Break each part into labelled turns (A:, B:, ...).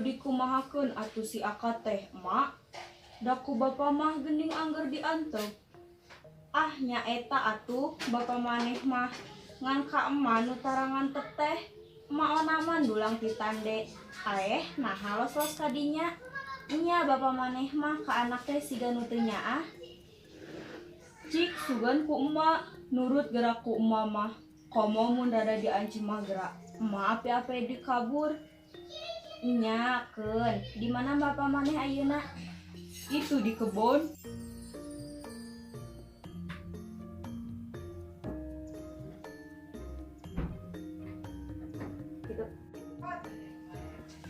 A: Kudu dikumahakeun atuh si Aka teh, Mak. Da ku bapa mah geuning angger diantep. Ah, nya eta atuh bapa maneh mah ngan ka emak nu tara ngantep teh. Emak onaman dulang ti tande. Aeh, naha los-los ka dinya. Nya bapa maneh mah ka anak teh siga nu teu nyaah. Cik sugan ku emak, nurut gerak ku emak mah. Komo mun rada diancem mah gerak. Emak api-api dikabur. Nya keun, di mana bapa maneh ayeuna? Itu di kebon. Gitu.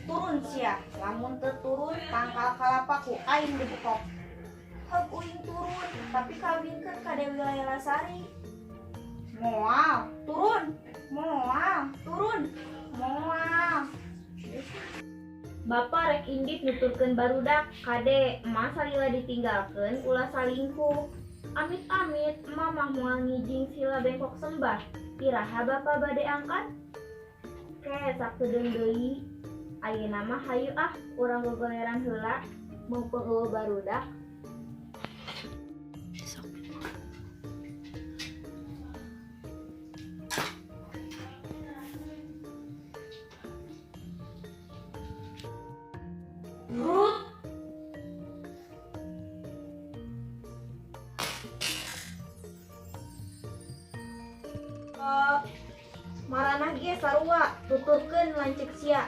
A: Turun sia, lamun teu turun tangkal kalapa ku aing dibekok. Heug uing turun, tapi kawinkeun ka Dewi Laylasari. Moal, turun. Moal, turun. Moal. Bapak rek indit nuturkeun barudak, kade emak salila ditinggalkeun ulah salingkuh. Amit-amit emak mah moal ngijing sila bengkok sembah. Iraha bapak bade angkat? Ke sakedeung deui. Ayeuna mah hayu ah urang gogoleran heula mumpung eueuh barudak. Rut. Maranah ge sarua tuturkeun lanceuk sia.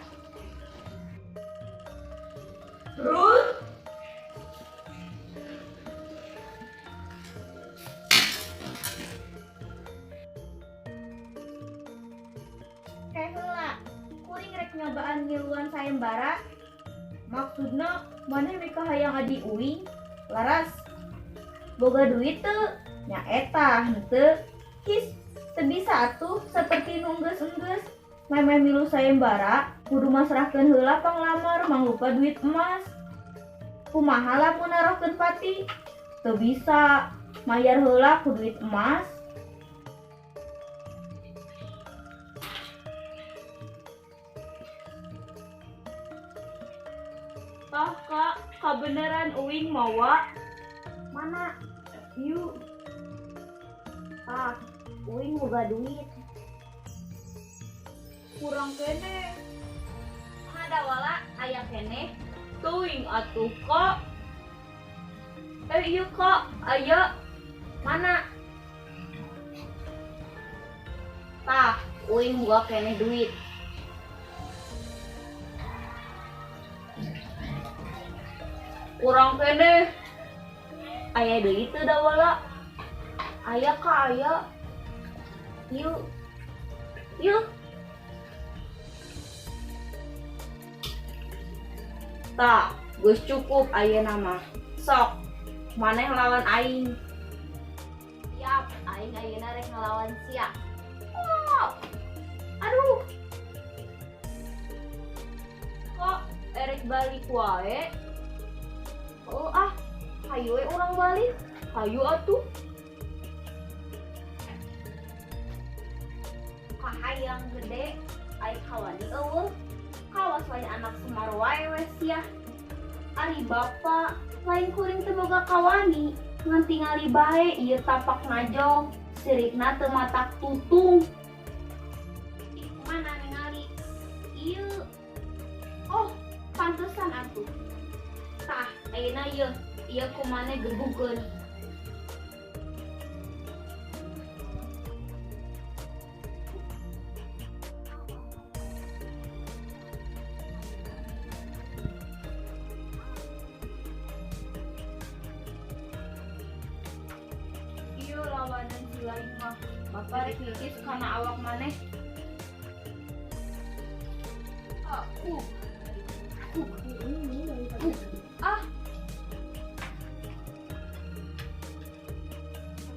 A: Rut. Teh heula, kuring rek nyobaan ngiluan sayembara. Maksudna maneh mika hayang adi uing? Laras. Boga duit teu? Nya eta henteu. His, teu bisa atuh saperti nu enggeus-enggeus. Memeh milu sayembara, kudu masrahkeun heula panglamar mangrupa duit emas. Kumaha lamun narohkeun pati? Teu bisa, mayar heula ku duit emas. Tah kak, kabeneran uing mawa. Mana? Yuk. Tah, uing boga duit. Kurang keneh. Ada wala aya keneh. Teuing atuh kak. Ieu kak, aya. Mana? Tah, uing boga keneh duit. Kurang keneh. Aya deui teu da wala? Aya kak, aya. Yuk. Yuk. Tah, geus cukup ayeuna mah. Sok, maneh lawan aing. Siap, aing ayeuna rek ngelawan sia. Wow. Aduh. Kok erek balik wae? Oh ah, hayu we urang balik. Hayu atuh. Kahayang gede, ai kawani eueuh. Kawas lain anak Semar wae we sia. Ari bapa lain kuring teu boga kawani, ngan tingali bae ieu tapak najong, sirikna teu matak tutung. Mana ningali? Ieu. Oh, pantesan atuh. Tah, ayeuna ieu, ieu kumane gebukeun. Ieu lawanan si lain mah, bapak rek ngitis kana awak maneh. Aku. Ah.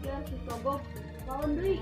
A: Ya si Togok lawan deui.